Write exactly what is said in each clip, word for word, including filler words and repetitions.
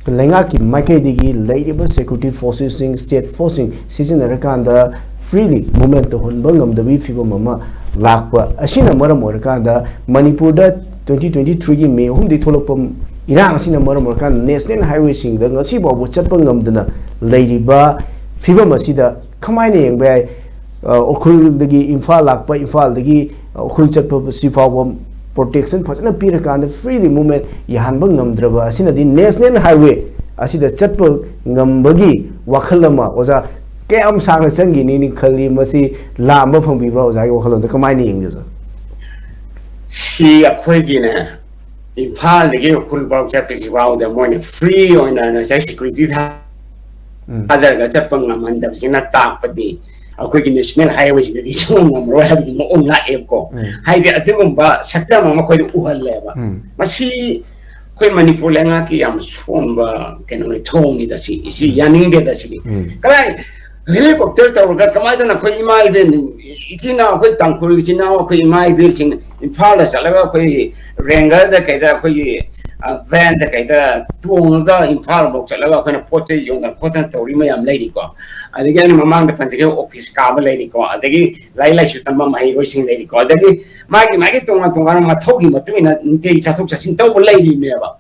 ꯂꯩꯉꯥꯛꯀꯤ ꯃꯥꯏꯀꯩꯗꯒꯤ ꯂꯩꯔꯤꯕ security forcesꯁꯤꯡ, state forceꯁꯤꯡ ꯁꯤꯖꯤꯟꯅꯔꯀꯥꯟꯗ freely movement ꯇꯧꯍꯟꯕ ꯉꯝꯗꯕꯒꯤ ꯐꯤꯕꯝ ꯑꯃ ꯂꯥꯛꯄ ꯑꯁꯤꯅ ꯃꯔꯝ ꯑꯣꯏꯔꯀꯥꯟꯗ ꯃꯅꯤꯄꯨꯔꯗ twenty twenty threeꯒꯤ May ꯑꯍꯨꯝꯗꯒꯤ ꯊꯣꯛꯂꯛꯄ ꯏꯔꯥꯡ ꯑꯁꯤꯅ ꯃꯔꯝ ꯑꯣꯏꯔꯀꯥꯟꯗ national highwayꯁꯤꯡꯗ ꯉꯁꯤ ꯐꯥꯎꯕ ꯆꯠꯄ ꯉꯝꯗꯅ ꯂꯩꯔꯤꯕ ꯐꯤꯕꯝ ꯑꯁꯤꯗ ꯀꯃꯥꯏꯅ ꯌꯦꯡꯕ ꯌꯥꯏ? ꯑ, ꯎꯈ꯭ꯔꯨꯜꯗꯒꯤ ꯏꯝꯐꯥꯜ ꯂꯥꯛꯄ, ꯏꯝꯐꯥꯜꯗꯒꯤ, ꯑ, ꯎꯈ꯭ꯔꯨꯜ ꯆꯠꯄ ꯁꯤ ꯐꯥꯎꯕ protection ꯐꯖꯅ ꯄꯤꯔꯀꯥꯟꯗ freely movement ꯌꯥꯍꯟꯕ ꯉꯝꯗ꯭ꯔꯕ ꯑꯁꯤꯅꯗꯤ national highway ꯑꯁꯤꯗ ꯆꯠꯄ ꯉꯝꯕꯒꯤ ꯋꯥꯈꯜ ꯑꯃ ꯑꯣꯖꯥ ꯀꯌꯥꯝ ꯁꯥꯡꯅ ꯆꯪꯈꯤꯅꯤꯅ ꯈꯜꯂꯤ? ꯃꯁꯤ ꯂꯥꯝꯕ ꯐꯪꯕꯤꯕ꯭ꯔꯥ? ꯑꯣꯖꯥꯒꯤ ꯋꯥꯈꯜꯂꯣꯟꯗ ꯀꯃꯥꯏꯅ ꯌꯦꯡꯒꯦ ꯑꯣꯖꯥ? ꯁꯤ ꯑꯩꯈꯣꯏꯒꯤꯅꯦ, ꯏꯝꯐꯥꯜꯗꯒꯤ ꯎꯈ꯭ꯔꯨꯜ ꯐꯥꯎ ꯆꯠꯄꯁꯤ ꯐꯥꯎꯗ ꯃꯣꯏꯅ free ꯑꯣꯏꯅ ꯉꯁꯥꯏ security ꯊꯥ- ꯎꯝ. ꯊꯥꯗꯔꯒ ꯆꯠꯄ ꯉꯝꯍꯟꯗꯕꯁꯤꯅ ꯇꯥꯛꯄꯗꯤ ꯑꯩꯈꯣꯏꯒꯤ national highwayꯁꯤꯗꯗꯤ ꯁꯨꯡꯉꯝ ꯉꯝꯃꯔꯣꯏ ꯍꯥꯏꯕꯒꯤ ꯃꯑꯣꯡ ꯂꯥꯛꯑꯦꯕꯀꯣ꯫ ꯎꯝ. ꯍꯥꯏꯗꯤ ꯑꯗꯨꯒꯨꯝꯕ ꯁꯛꯇꯝ ꯑꯃ ꯑꯩꯈꯣꯏꯗ ꯎꯍꯜꯂꯦꯕ꯫ ꯎꯝ. ꯃꯁꯤ ꯑꯩꯈꯣꯏ ꯃꯅꯤꯄꯨꯔ ꯂꯩꯉꯥꯛꯀꯤ ꯌꯥꯝ ꯁꯣꯟꯕ ꯀꯩꯅꯣꯅꯤ, ꯊꯧꯑꯣꯡꯅꯤꯗ ꯁꯤ, ꯁꯤ ꯌꯥꯅꯤꯡꯗꯦꯗ ꯁꯤꯗꯤ꯫ ꯎꯝ. ꯀꯗꯥꯏ helicopter ꯇꯧꯔꯒ ꯀꯃꯥꯏꯅ ꯇꯧꯅ ꯑꯩꯈꯣꯏ ꯏꯃꯥ ꯏꯕꯦꯜ, ꯏꯆꯤꯟ ꯏꯅꯥꯎ, ꯑꯩꯈꯣꯏ ꯇꯥꯡꯈꯨꯜ ꯏꯆꯤꯟ ꯏꯅꯥꯎ, ꯑꯩꯈꯣꯏ ꯏꯃꯥ ꯏꯕꯦꯜꯁꯤꯡ ꯏꯝꯐꯥꯜꯗ ꯆꯠꯂꯒ ꯑꯩꯈꯣꯏ Rangerꯗ ꯀꯩꯗ ꯑꯩꯈꯣꯏꯒꯤ, ꯑ, vanꯗ ꯀꯩꯗ ꯇꯣꯡꯉꯒ ꯏꯝꯐꯥꯜ ꯐꯥꯎ ꯆꯠꯂꯒ ꯑꯩꯈꯣꯏꯅ ꯄꯣꯠ ꯆꯩ ꯌꯣꯟꯗꯅ ꯈꯣꯠꯇꯅ ꯇꯧꯔꯤ ꯃꯌꯥꯝ ꯂꯩꯔꯤꯀꯣ꯫ ꯑꯗꯒꯤ ꯑꯩꯅ ꯃꯃꯥꯡꯗ ꯄꯟꯖꯈꯤꯕ office ꯀꯥꯕ ꯂꯩꯔꯤꯀꯣ, ꯑꯗꯒꯤ ꯂꯥꯏꯔꯤꯛ ꯂꯥꯏꯁꯨ ꯇꯝꯕ ꯃꯍꯩꯔꯣꯏꯁꯤꯡ ꯂꯩꯔꯤꯀꯣ, ꯑꯗꯒꯤ ꯃꯥꯒꯤ ꯃꯥꯒꯤ ꯇꯣꯉꯥꯟ ꯇꯣꯉꯥꯟꯕ ꯃꯊꯧꯒꯤ ꯃꯇꯨꯡ ꯏꯟꯅ ꯅꯨꯡꯇꯤꯒꯤ ꯆꯠꯊꯣꯛ ꯆꯠꯁꯤꯟ ꯇꯧꯕ ꯂꯩꯔꯤꯅꯦꯕ꯫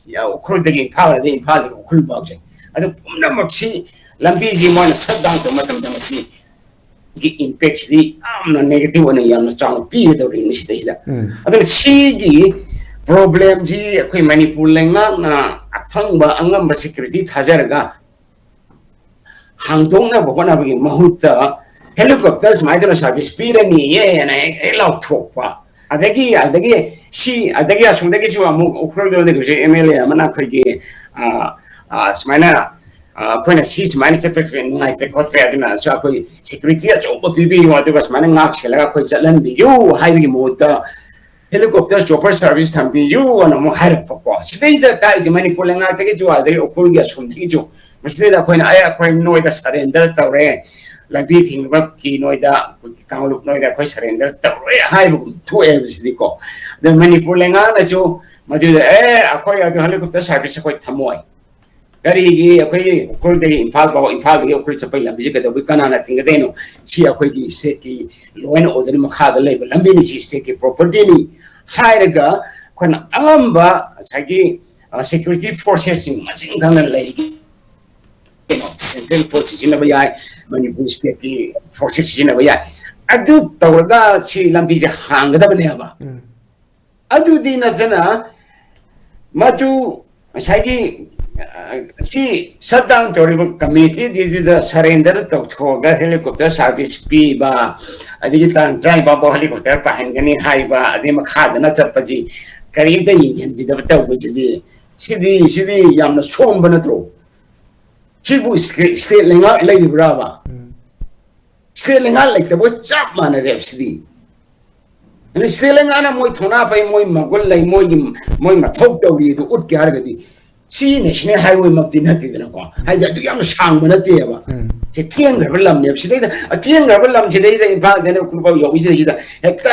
ꯌꯥ, ꯎꯈ꯭ꯔꯨꯜꯗꯒꯤ ꯏꯝꯐꯥꯜ, ꯑꯗꯩ ꯏꯝꯐꯥꯜꯗꯒꯤ ꯎꯈ꯭ꯔꯨꯜ ꯐꯥꯎꯁꯦ꯫ ꯑꯗꯨ ꯄꯨꯝꯅꯃꯛꯁꯤ ꯂꯝꯕꯤꯁꯤ ꯃꯣꯏꯅ shut down ꯇꯧꯕ ꯃꯇꯝꯗ ꯃꯁꯤꯒꯤ impactꯁꯤꯗꯤ ꯌꯥꯝꯅ negative ꯑꯣꯏꯅ ꯌꯥꯝꯅ ꯆꯥꯎꯅ ꯄꯤꯒꯗꯧꯔꯤꯅꯤ ꯁꯤꯗꯩꯁꯤꯗ꯫ ꯎꯝ. ꯑꯗꯨꯅ ꯁꯤꯒꯤ problemꯁꯤ ꯑꯩꯈꯣꯏ ꯃꯅꯤꯄꯨꯔ ꯂꯩꯉꯥꯛꯅ ꯑꯐꯪꯕ ꯑꯉꯝꯕ security ꯊꯥꯖꯔꯒ ꯍꯥꯡꯗꯣꯛꯅꯕ ꯍꯣꯠꯅꯕꯒꯤ ꯃꯍꯨꯠꯇ helicopter ꯁꯨꯃꯥꯏꯅ ꯇꯧꯅ service ꯄꯤꯔꯅꯤꯌꯦꯅ ꯍꯦꯛ, ꯍꯦꯛ ꯂꯥꯎꯊꯣꯛꯄ꯫ ꯑꯗꯒꯤ, ꯑꯗꯒꯤ ꯁꯤ, ꯑꯗꯒꯤ ꯑꯁꯣꯝꯗꯒꯤꯁꯨ ꯑꯃꯨꯛ ꯎꯈ꯭ꯔꯨꯜꯗꯒꯤꯁꯨ MLA ꯑꯃꯅ ꯑꯩꯈꯣꯏꯒꯤ, ꯑ, ꯑ, ꯁꯨꯃꯥꯏꯅ, ꯑ, ꯑꯩꯈꯣꯏꯅ ꯁꯤ ꯁꯨꯃꯥꯏꯅ ꯆꯠꯄ ꯅꯨꯡꯉꯥꯏꯇ꯭ꯔꯦ ꯈꯣꯠꯇ꯭ꯔꯦ, ꯑꯗꯨꯅ ꯑꯩꯈꯣꯏ security ꯑꯆꯧꯕ ꯄꯤꯕꯤꯌꯨ, ꯑꯗꯨꯒ ꯁꯨꯃꯥꯏꯅ ꯉꯥꯛ ꯁꯦꯜꯂꯒ ꯑꯩꯈꯣꯏ ꯆꯠꯍꯟꯕꯤꯌꯨ ꯍꯥꯏꯕꯒꯤ ꯃꯍꯨꯠꯇ helicopter chopper service ꯊꯝꯕꯤꯌꯨ ꯑꯅ ꯑꯃꯨꯛ ꯍꯥꯏꯔꯛꯄꯀꯣ꯫ ꯁꯤꯗꯩꯗ ꯇꯥꯛꯏꯁꯦ ꯃꯅꯤꯄꯨꯔ ꯂꯩꯉꯥꯛꯇꯒꯤꯁꯨ, ꯑꯗꯩ ꯎꯈ꯭ꯔꯨꯜꯒꯤ ꯑꯁꯣꯝꯗꯒꯤꯁꯨ, ꯃꯁꯤꯗꯩꯗ ꯑꯩꯈꯣꯏꯅ, "ꯑꯦ, ꯑꯩꯈꯣꯏ ꯅꯣꯏꯗ surrender ꯇꯧꯔꯦ, ꯂꯝꯕꯤ ꯊꯤꯡꯕꯒꯤ ꯅꯣꯏꯗ, ꯀꯥꯡꯂꯨꯞ ꯅꯣꯏꯗ ꯑꯩꯈꯣꯏ surrender ꯇꯧꯔꯣꯏ" ꯍꯥꯏꯕꯒꯨꯝ ꯊꯣꯛꯑꯦꯕ ꯁꯤꯗꯤꯀꯣ꯫ ꯑꯗ ꯃꯅꯤꯄꯨꯔ ꯂꯩꯉꯥꯛꯅꯁꯨ ꯃꯗꯨꯗ, "ꯑꯦ, ꯑꯩꯈꯣꯏ ꯑꯗꯨ helicopter service ꯑꯩꯈꯣꯏ ꯊꯝꯃꯣꯏ, ꯀꯔꯤꯒꯤ ꯑꯩꯈꯣꯏꯒꯤ ꯎꯈ꯭ꯔꯨꯜꯗꯒꯤ ꯏꯝꯐꯥꯜ ꯐꯥꯎ, ꯏꯝꯐꯥꯜꯗꯒꯤ ꯎꯈ꯭ꯔꯨꯜ ꯆꯠꯄꯒꯤ ꯂꯝꯕꯤꯁꯦ ꯀꯩꯗꯧꯕꯩ ꯀꯅꯥꯅ ꯊꯤꯡꯒꯗꯣꯏꯅꯣ? ꯁꯤ ꯑꯩꯈꯣꯏꯒꯤ stateꯀꯤ law and orderꯒꯤ ꯃꯈꯥꯗ ꯂꯩꯕ ꯂꯝꯕꯤꯅꯤ, ꯁꯤ stateꯀꯤ propertyꯅꯤ ꯍꯥꯏꯔꯒ ꯑꯩꯈꯣꯏꯅ ꯑꯉꯝꯕ ꯉꯁꯥꯏꯒꯤ, ꯑ, security forcesꯁꯤꯡ ꯃꯁꯤꯡ ꯈꯪꯅ ꯂꯩꯔꯤ꯫ Central force ꯁꯤꯖꯤꯟꯅꯕ ꯌꯥꯏ, ꯃꯅꯤꯄꯨꯔ stateꯀꯤ forces ꯁꯤꯖꯤꯟꯅꯕ ꯌꯥꯏ꯫ ꯑꯗꯨ ꯇꯧꯔꯒ ꯁꯤ ꯂꯝꯕꯤꯁꯦ ꯍꯥꯡꯒꯗꯕꯅꯦꯕ꯫ ꯎꯝ꯫ ꯑꯗꯨꯗꯤ ꯅꯠꯇꯅ ꯃꯗꯨ ꯉꯁꯥꯏꯒꯤ, ꯑ, ꯁꯤ shutdown ꯇꯧꯔꯤꯕ committeeꯗꯨꯗ surrender ꯇꯧꯊꯣꯛꯑꯒ helicopter service ꯄꯤꯕ, ꯑꯗꯒꯤ ꯇꯥꯡ ꯇꯔꯥꯅꯤꯄꯥꯟ ꯐꯥꯎ helicopter ꯄꯥꯏꯍꯟꯒꯅꯤ ꯍꯥꯏꯕ, ꯑꯗꯩ ꯃꯈꯥꯗꯅ ꯆꯠꯄꯁꯤ ꯀꯔꯤꯝꯇ ꯌꯦꯡꯁꯤꯟꯕꯤꯗꯕ ꯇꯧꯕꯁꯤꯗꯤ, ꯁꯤꯗꯤ, ꯁꯤꯗꯤ ꯌꯥꯝꯅ ꯁꯣꯝꯕ ꯅꯠꯇ꯭ꯔꯣ? ꯁꯤꯕꯨ state, state ꯂꯩꯉꯥꯛ ꯂꯩꯔꯤꯕ꯭ꯔꯥꯕ? ꯎꯝ꯫ State ꯂꯩꯉꯥꯛ ꯂꯩꯇꯕꯒ ꯆꯞ ꯃꯥꯟꯅꯔꯦꯕ ꯁꯤꯗꯤ꯫ ꯑꯗꯨꯅ state ꯂꯩꯉꯥꯛꯅ ꯃꯣꯏ ꯊꯧꯅꯥ ꯐꯩ, ꯃꯣꯏ ꯃꯒꯨꯟ ꯂꯩ, ꯃꯣꯏꯒꯤ, ꯃꯣꯏ ꯃꯊꯧ ꯇꯧꯔꯤ ꯑꯗꯨ ꯎꯠꯀꯦ ꯍꯥꯏꯔꯒꯗꯤ ꯁꯤ national highwayꯃꯛꯇꯤ ꯅꯠꯇꯦꯗꯅꯀꯣ꯫ ꯍꯥꯏꯗꯤ ꯑꯗꯨ ꯌꯥꯝꯅ ꯁꯥꯡꯕ ꯅꯠꯇꯦꯕ꯫ ꯎꯝ꯫ ꯁꯤ ꯊꯦꯡꯈ꯭ꯔꯕ ꯂꯝꯅꯦꯕ꯫ ꯁꯤꯗꯩꯗ ꯑꯊꯦꯡꯈ꯭ꯔꯕ ꯂꯝꯁꯤꯗꯩꯗ ꯏꯝꯐꯥꯜꯗꯩꯅ ꯎꯈ꯭ꯔꯨꯜ ꯐꯥꯎ ꯌꯧꯕꯁꯤꯗꯩꯁꯤꯗ ꯍꯦꯛꯇ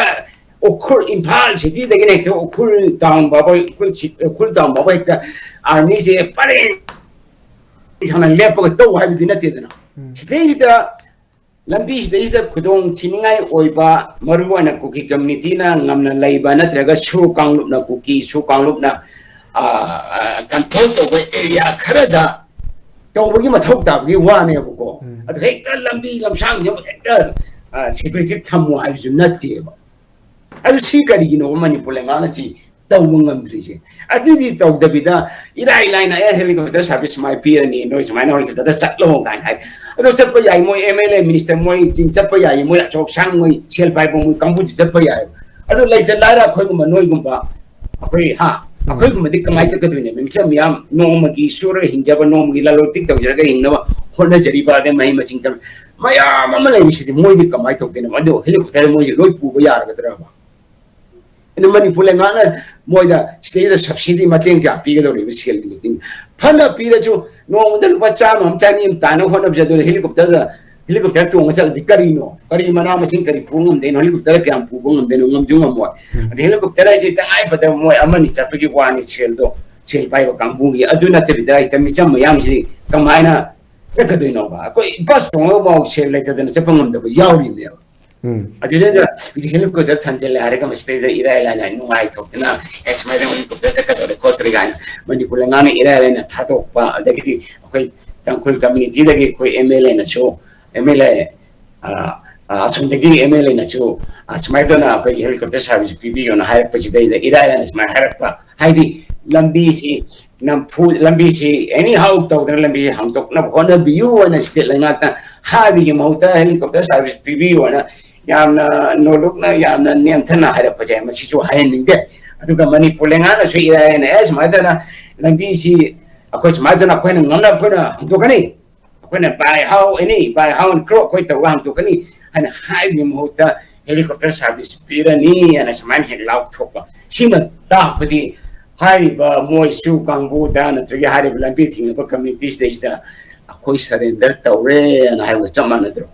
ꯎꯈ꯭ꯔꯨꯜ, ꯏꯝꯐꯥꯜ cityꯗꯒꯤꯅ ꯍꯦꯛꯇ ꯎꯈ꯭ꯔꯨꯜ town ꯐꯥꯎꯕ, ꯎꯈ꯭ꯔꯨꯜ ci-, ꯎꯈ꯭ꯔꯨꯜ town ꯐꯥꯎꯕ ꯍꯦꯛꯇ armyꯁꯦ ꯄꯔꯦꯡ ꯁꯥꯡꯅ ꯂꯦꯞꯄꯒ ꯇꯧ ꯍꯥꯏꯕꯗꯤ ꯅꯠꯇꯦꯗꯅ꯫ ꯎꯝ꯫ ꯁꯤꯗꯩꯁꯤꯗ ꯂꯝꯕꯤꯁꯤꯗꯩꯁꯤꯗ ꯈꯨꯗꯣꯡ ꯊꯤꯅꯤꯡꯉꯥꯏ ꯑꯣꯏꯕ, ꯃꯔꯨꯑꯣꯏꯅ ꯀꯨꯀꯤ communityꯅ ꯉꯝꯅ ꯂꯩꯕ, ꯅꯠꯇ꯭ꯔꯒ ꯁꯨ ꯀꯥꯡꯂꯨꯞꯅ, ꯀꯨꯀꯤ ꯁꯨ ꯀꯥꯡꯂꯨꯞꯅ, ꯑ, ꯑ, control ꯇꯧꯕ area ꯈꯔꯗ ꯇꯧꯕꯒꯤ ꯃꯊꯧ ꯇꯥꯕꯒꯤ ꯋꯥꯅꯦꯕꯀꯣ꯫ ꯎꯝ꯫ ꯑꯗꯨ ꯍꯦꯛꯇ ꯂꯝꯕꯤ ꯂꯝꯁꯥꯡꯁꯦ ꯍꯦꯛꯇ, ꯑ, security ꯊꯝꯃꯣ ꯍꯥꯏꯕꯁꯨ ꯅꯠꯇꯦꯕ꯫ ꯑꯗꯨ ꯁꯤ ꯀꯔꯤꯒꯤꯅꯣꯕ ꯃꯅꯤꯄꯨꯔ ꯂꯩꯉꯥꯛꯅ ꯁꯤ ꯇꯧꯕ ꯉꯝꯗ꯭ꯔꯤꯁꯦ? ꯑꯗꯨꯗꯤ ꯇꯧꯗꯕꯤꯗ ꯏꯔꯥꯏ ꯂꯥꯏꯅ, "ꯑꯦ, helicopter service ꯁꯨꯃꯥꯏꯅ ꯄꯤꯔꯅꯤ, ꯅꯣꯏ ꯁꯨꯃꯥꯏꯅ helicopterꯗ ꯆꯠꯂꯣ" ꯀꯥꯏꯅ ꯍꯥꯏ꯫ ꯑꯗꯣ ꯆꯠꯄ ꯌꯥꯏ, ꯃꯣꯏ MLA minister ꯃꯣꯏ ꯆꯤꯡ ꯆꯠꯄ ꯌꯥꯏ, ꯃꯣꯏ ꯑꯆꯧ ꯑꯁꯥꯡ ꯃꯣꯏ ꯁꯦꯜ ꯄꯥꯏꯕ ꯃꯣꯏ ꯀꯥꯡꯕꯨꯁꯤ ꯆꯠꯄ ꯌꯥꯏ꯫ ꯑꯗꯣ ꯂꯩꯇ ꯂꯥꯏꯔ ꯑꯩꯈꯣꯏꯒꯨꯝꯕ ꯅꯣꯏꯒꯨꯝꯕ, ꯑꯩꯈꯣꯏ, ꯍꯥ, ꯎꯝ꯫ ꯑꯩꯈꯣꯏꯒꯨꯝꯕꯗꯤ ꯀꯃꯥꯏꯅ ꯆꯠꯀꯗꯣꯏꯅꯣ? ꯃꯤꯆꯝ ꯃꯤꯌꯥꯝ ꯅꯣꯡꯃꯒꯤ ꯁꯨꯔꯒ ꯍꯤꯡꯖꯕ, ꯅꯣꯡꯃꯒꯤ ꯂꯂꯣꯟ ꯏꯇꯤꯛ ꯇꯧꯖꯔꯒ ꯍꯤꯡꯅꯕ ꯍꯣꯠꯅꯖꯔꯤꯕ, ꯑꯗꯩ ꯃꯍꯩ ꯃꯁꯤꯡ ꯇꯝ-, ꯃꯌꯥꯝ ꯑꯃ ꯂꯩꯔꯤꯁꯤꯗꯤ ꯃꯣꯏꯗꯤ ꯀꯃꯥꯏꯅ ꯇꯧꯗꯣꯏꯅꯣ? ꯑꯗꯣ helicopter ꯃꯣꯏꯁꯦ ꯂꯣꯏ ꯄꯨꯕ ꯌꯥꯔꯒꯗ꯭ꯔꯕ? ꯑꯗꯨ ꯃꯅꯤꯄꯨꯔ ꯂꯩꯉꯥꯛꯅ ꯃꯣꯏꯗ ꯁꯤꯗꯩꯗ subsidy ꯃꯇꯦꯡ ꯀꯌꯥ ꯄꯤꯒꯗꯧꯔꯤꯕ ꯁꯦꯜꯒꯤ ꯃꯇꯦꯡ? ꯐꯅ ꯄꯤꯔꯁꯨ ꯅꯣꯡꯃꯗ ꯂꯨꯄꯥ ꯆꯥꯝꯃ ꯑꯃ ꯆꯅꯤ ꯑꯃ ꯇꯥꯅꯕ ꯍꯣꯠꯅꯕꯁꯦ, ꯑꯗꯨꯅ helicopterꯗ, helicopter ꯇꯣꯡꯉ ꯆꯠꯂꯗꯤ ꯀꯔꯤꯅꯣ? ꯀꯔꯤ ꯃꯅꯥ ꯃꯁꯤꯡ ꯀꯔꯤ ꯄꯨꯕ ꯉꯝꯗꯣꯏꯅꯣ? Helicopter ꯀꯌꯥꯝ ꯄꯨꯕ ꯉꯝꯗꯣꯏꯅꯣ? ꯉꯝꯁꯨ ꯉꯝꯃꯣꯏ꯫ ꯎꯝ꯫ ꯑꯗ helicopter ꯍꯥꯏꯁꯤ ꯇꯉꯥꯏ ꯐꯗꯕ ꯃꯣꯏ ꯑꯃꯅꯤ ꯆꯠꯄꯒꯤ ꯋꯥꯅꯤ, ꯁꯦꯜꯗꯣ ꯁꯦꯜ ꯄꯥꯏꯕ ꯀꯥꯡꯕꯨꯒꯤ꯫ ꯑꯗꯨ ꯅꯠꯇꯕꯤꯗ ꯏꯇ ꯃꯤꯆꯝ ꯃꯌꯥꯝꯁꯤ ꯀꯃꯥꯏꯅ ꯆꯠꯀꯗꯣꯏꯅꯣꯕ? ꯑꯩꯈꯣꯏ ꯕꯁ ꯇꯣꯡꯉꯒꯐꯥꯎ ꯁꯦꯜ ꯂꯩꯇꯗꯅ ꯆꯠꯄ ꯉꯝꯗꯕ ꯌꯥꯎꯔꯤꯕꯅꯦꯕ꯫ ꯎꯝ ꯑꯗꯨꯗꯩꯗ ꯍꯧꯖꯤꯛ ꯍꯦꯂꯤꯀꯣꯞꯇꯔ ꯊꯝꯖꯤꯜꯂꯦ ꯍꯥꯏꯔꯒ ꯃꯁꯤꯗꯩꯗ ꯏꯔꯥꯏ ꯂꯥꯏꯅ ꯅꯨꯡꯉꯥꯏꯊꯣꯛꯇꯅ, "ꯑꯦ, ꯁꯨꯃꯥꯏꯅ ꯍꯦꯂꯤꯀꯣꯞꯇꯔ ꯆꯠꯀꯗꯧꯔꯦ ꯈꯣꯠꯇ꯭ꯔꯦ" ꯀꯥꯏꯅ ꯃꯅꯤꯄꯨꯔ ꯂꯩꯉꯥꯛꯅ ꯏꯔꯥꯏ ꯂꯥꯏꯅ ꯊꯥꯗꯣꯛꯄ, ꯑꯗꯒꯤꯗꯤ ꯑꯩꯈꯣꯏ ꯇꯥꯡꯈꯨꯜ ꯀꯝꯃ꯭ꯌꯨꯅꯤꯇꯤꯗꯒꯤ ꯑꯩꯈꯣꯏ ꯑꯦꯝ ꯑꯦꯜ ꯑꯦꯅꯁꯨ, ꯑꯦꯝ ꯑꯦꯜ ꯑꯦ ꯑꯁꯣꯝꯗꯒꯤ ꯑꯦꯝ ꯑꯦꯜ ꯑꯦꯅꯁꯨ ꯁꯨꯃꯥꯏꯅ ꯇꯧꯅ ꯑꯩꯈꯣꯏꯒꯤ ꯍꯦꯂꯤꯀꯣꯞꯇꯔ ꯁꯥꯔꯚꯤꯁ ꯄꯤꯕꯤꯌꯣꯅ ꯍꯥꯏꯔꯛꯄꯁꯤꯗꯩꯗ ꯏꯔꯥꯏ ꯂꯥꯏꯅ ꯁꯨꯃꯥꯏꯅ ꯍꯥꯏꯔꯛꯄ꯫ ꯍꯥꯏꯗꯤ ꯂꯝꯕꯤꯁꯤ ꯅꯝꯐꯨ, ꯂꯝꯕꯤꯁꯤ ꯑꯦꯅꯤ ꯍꯥꯎ ꯇꯧꯗꯅ ꯂꯝꯕꯤꯁꯤ ꯍꯥꯡꯗꯣꯛꯅꯕ ꯍꯣꯠꯅꯕꯤꯌꯨ ꯍꯥꯏꯅ ꯁ꯭ꯇꯦꯠ ꯂꯩꯉꯥꯛꯇ ꯍꯥꯏꯕꯒꯤ ꯃꯍꯨꯠꯇ ꯍꯦꯂꯤꯀꯣꯞꯇꯔ ꯁꯥꯔꯚꯤꯁ ꯄꯤꯕꯤꯌꯨ ꯍꯥꯏꯅ ꯌꯥꯝꯅ ꯅꯣꯂꯨꯛꯅ, ꯌꯥꯝꯅ ꯅꯦꯝꯊꯅ ꯍꯥꯏꯔꯛꯄꯁꯦ ꯃꯁꯤꯁꯨ ꯍꯥꯏꯍꯟꯅꯤꯡꯗꯦ꯫ ꯑꯗꯨꯒ ꯃꯅꯤꯄꯨꯔ ꯂꯩꯉꯥꯛꯅꯁꯨ ꯏꯔꯥꯏ ꯂꯥꯏꯅ, "ꯑꯦ, ꯁꯨꯃꯥꯏꯅ ꯇꯧꯅ ꯂꯝꯕꯤꯁꯤ ꯑꯩꯈꯣꯏ ꯁꯨꯃꯥꯏꯅ ꯇꯧꯅ ꯑꯩꯈꯣꯏꯅ ꯉꯝꯅꯕ ꯑꯩꯈꯣꯏꯅ ꯍꯥꯡꯗꯣꯛꯀꯅꯤ, ꯑꯩꯈꯣꯏꯅ by how any, by how and crow ꯑꯩꯈꯣꯏ ꯇꯧꯔꯒ ꯍꯥꯡꯗꯣꯛꯀꯅꯤ" ꯍꯥꯏꯅ ꯍꯥꯏꯕꯒꯤ ꯃꯍꯨꯠꯇ "ꯍꯦꯂꯤꯀꯣꯞꯇꯔ ꯁꯥꯔꯚꯤꯁ ꯄꯤꯔꯅꯤ" ꯍꯥꯏꯅ ꯁꯨꯃꯥꯏꯅ ꯍꯦꯛ ꯂꯥꯎꯊꯣꯛꯄ꯫ ꯁꯤꯃ ꯇꯥꯛꯄꯗꯤ ꯍꯥꯏꯔꯤꯕ ꯃꯣꯏꯁꯨ ꯀꯥꯡꯕꯨꯗ ꯅꯠꯇ꯭ꯔꯒ ꯍꯥꯏꯔꯤꯕ ꯂꯝꯕꯤ ꯊꯤꯡꯅꯕ ꯀꯝꯃ꯭ꯌꯨꯅꯤꯇꯤꯁꯤꯗꯩꯁꯤꯗ "ꯑꯩꯈꯣꯏ ꯁꯔꯦꯟꯗꯔ ꯇꯧꯔꯦꯅ" ꯍꯥꯏꯕꯒ ꯆꯞ ꯃꯥꯟꯅꯗ꯭ꯔꯣ?